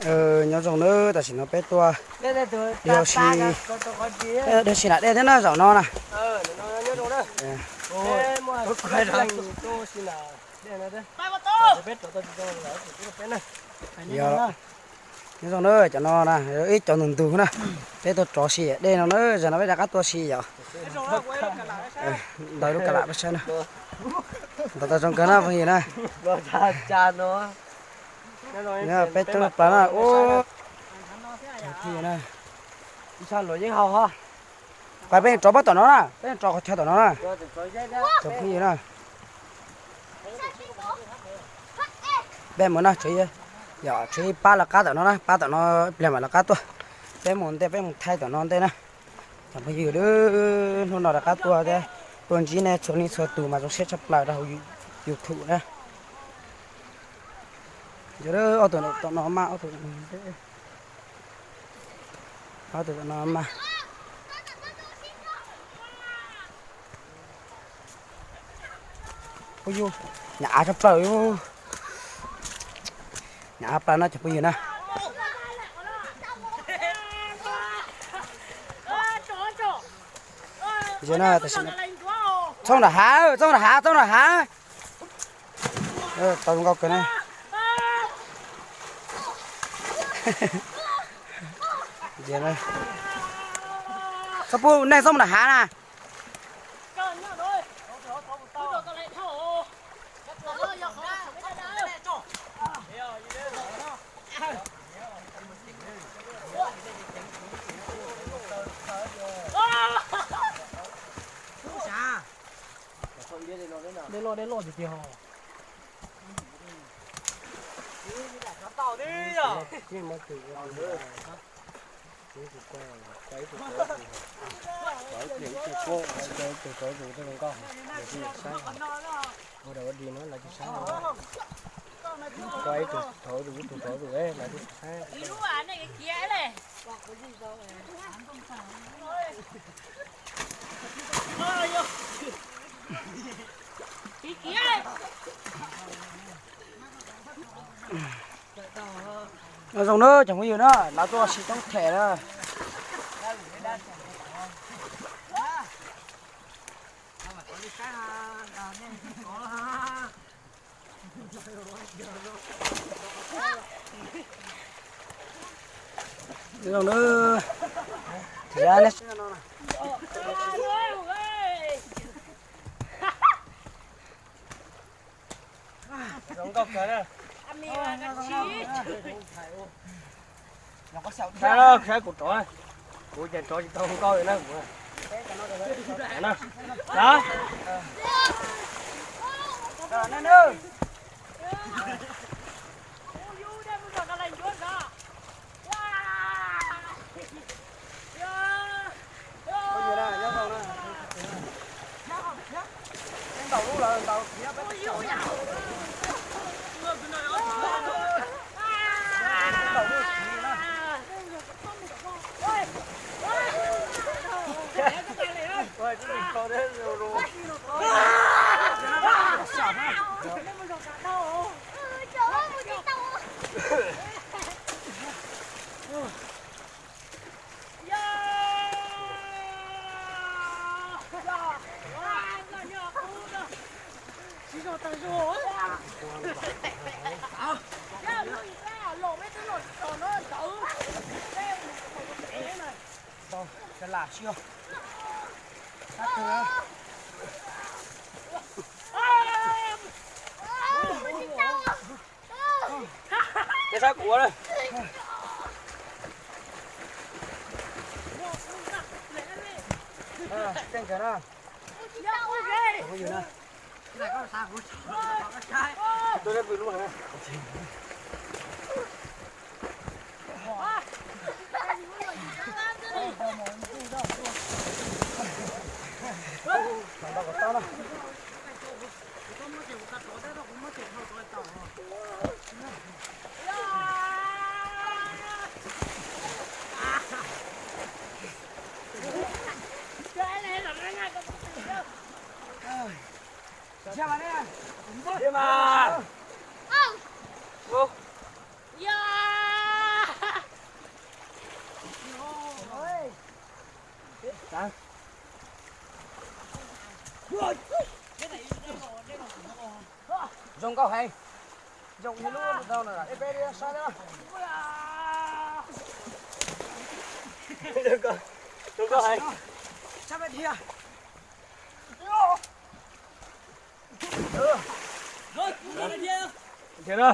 Nyob zoo nawb, tam sim no peb tuaj dhia si, dhia si nram dej thiab na zaum no na. Yog, nyob zoo na, cov no na, ib cov ntug ntug na, peb tuaj rov si dej no na, zaum no peb rov qab tuaj si yom. Ntaus lub ka lam peb saib na, ntaus tau zoo kawg na phooj ywg na. Peb coob plaws na. Phooj ywg na, pais peb rov pob tom no na, peb rov qhov chaw tom no na. Cov phooj ywg na, peb mus na, yog tshuav ib pab lawv qab tom no na, pab tom no ib pliag mam lawv qab tuaj. Peb mus ntej, peb mus thaij tom no ntej na. Cov phooj ywg, hnub no rov qab tuaj thiab, tuaj ntsib nej txhua leej txhua tus mas zoo siab tshaj plaws rau hauv YouTube na. Yog ob tug tom no mas, ob tug tom no mas. Phooj ywg, nyam av tshaj plaws, nyam av plaws no cov phooj ywg na. Txhob nram hav, txhob nram hav, txhob nram hav. Tau zoo nkauj kawg na. Txhob pub neeg txhob mus nram hav na. Dej loj, dej loj tiag tiag os. Ua dog ua dig no lawv tsis saib. Ib tug thov tus, ib tug thov tus, lawv tsis saib. Nyob zoo na cov phooj ywg na, lawv tuaj ua si toob them na. Nyob zoo na. Saib, saib kuv rov, kuv ces rov tsis tau nkauj li na kuv. Saib kuv ua na. Tseej kawg na. Zoo nkauj heev. Zoo li lub rau na, ib peb saib na. Zoo nkauj heev. Saib peb dhia. Dhia na.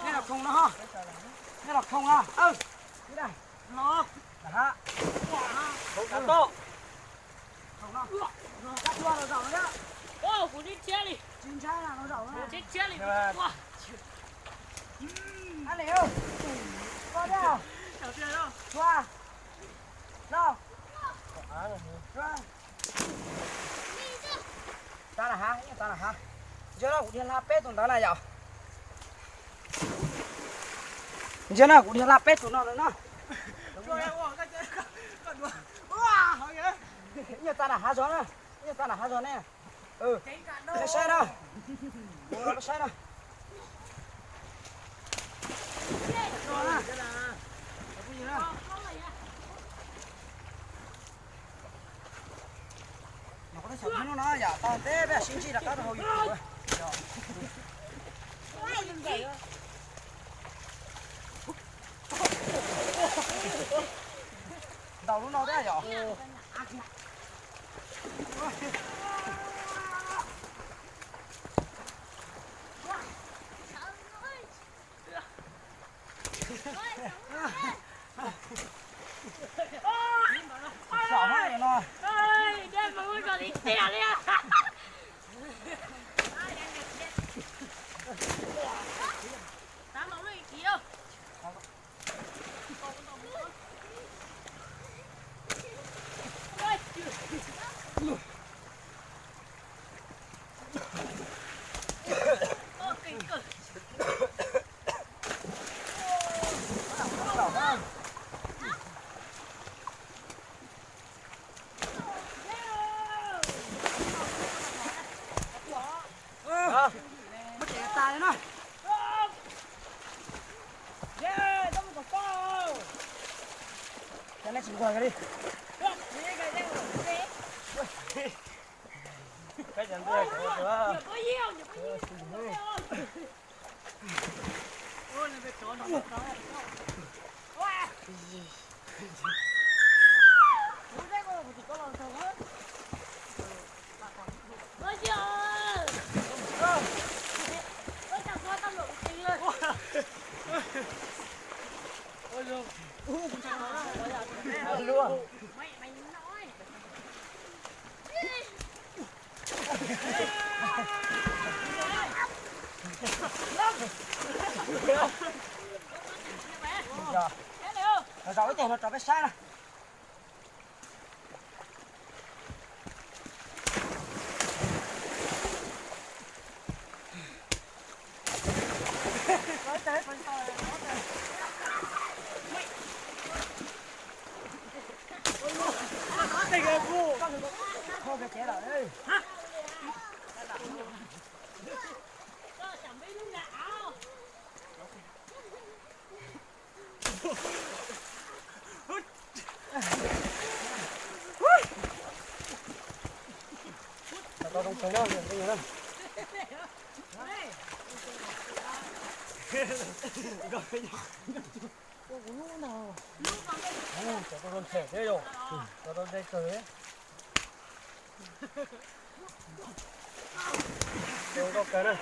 Nej los khoom no, nej los khoom no. Los, khoom no. Kuv tsis tshiab li, kuv tsis tshiab li. Tag na ha, tag na ha. Ntsia no kuv dhia hla peb tus ntawd na yom. Ntsia na kuv dhia hla peb tus no lawm no. Ib nyuag tag na hav zog na, ib nyuag tag na hav zog ne. Peb saib na, peb saib na. Mas kuv tab xyov no yom, tau ntev peb sib ntsib rov qab rau hauv YouTube. Ntau lub no thiab yom. Saum no. Muab tsev tas li no. Ces nej tsis nquag li. Zaum ib teg no rau peb saib na. Tau zoo kawg na. Cov tau zoo nthem thiab yom. Cov tau ze kawg. Zoo nkauj kawg na.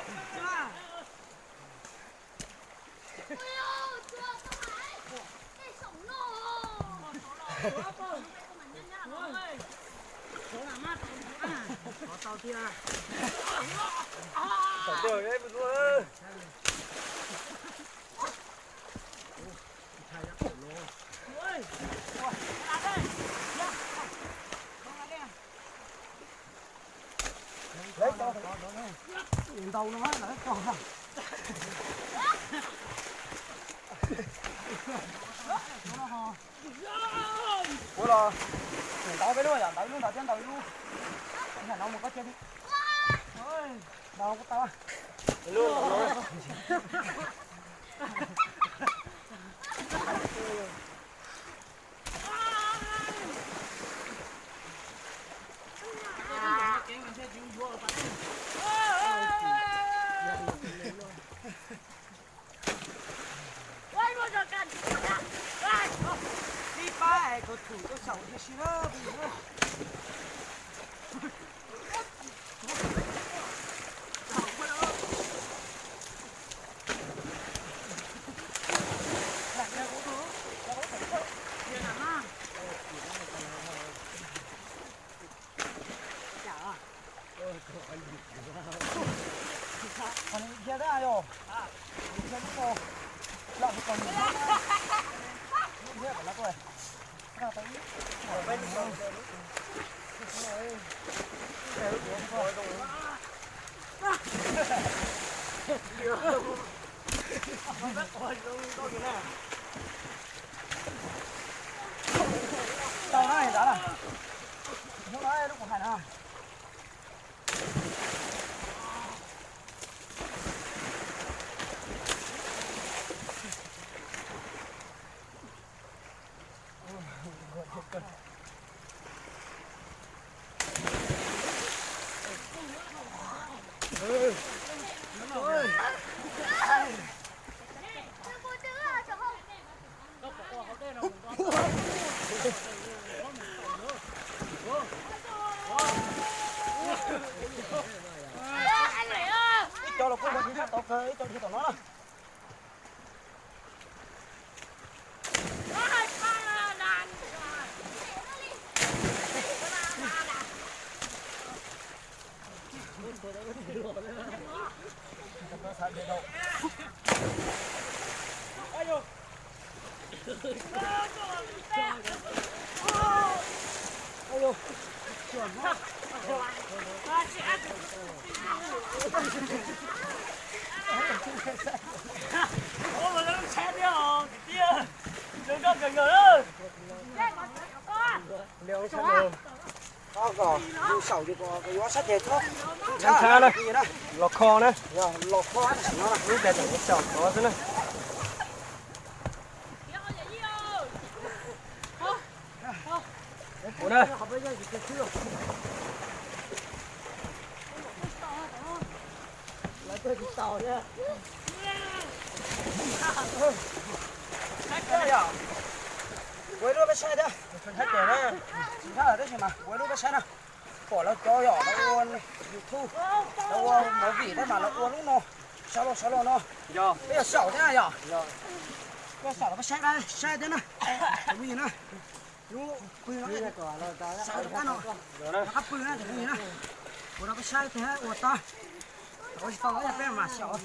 Ntau no lawv tso. Ua los ntau peb lub yom, ntau ib lub ntawd thiab ntau ib lub. Ntawm no mus koj cia li. Ntau kuj tau. Lub no. Tau na, tau na. Hnub no lub kuv hais na. Ib co los kuj mus tsis tau kawg, ib co dhia tom no na. Los kho na, lub tais tseem xyaum tod xwb na. Ua na. Ua lub peb saib thiab. Tab sis mas ua lub peb saib na. Pom lawv cov yom, lawv ua YouTube, lawv ua movie thiab mas lawv ua lub no. Sab los sab los no. Peb yuav xyaum thiab yom. Peb yuav xyaum los peb saib, saib thiab na. Tus phooj ywg na, lub pw no, xyaum rov qab no, rov qab pw na tus phooj ywg na. Ua rau peb saib thiab ua tau. Ua tsis tau los yog peb mam xyaum.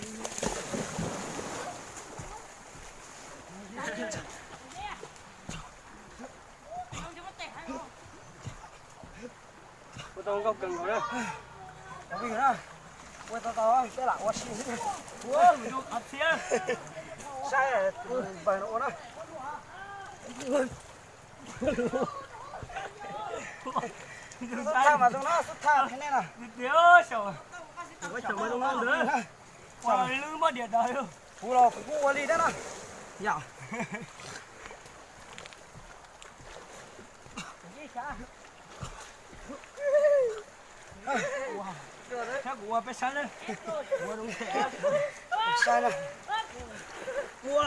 Ua tau nkauj kawg nkaus na. Ua tau tau peb lam ua si. Saib npawg no ua na. Xub thaj mas zoo na, xub thaj thiab nej na. Kuv los kuv kuj ua li thiab na. Yom. Saib kuv ua peb saib na. Saib na. Ua.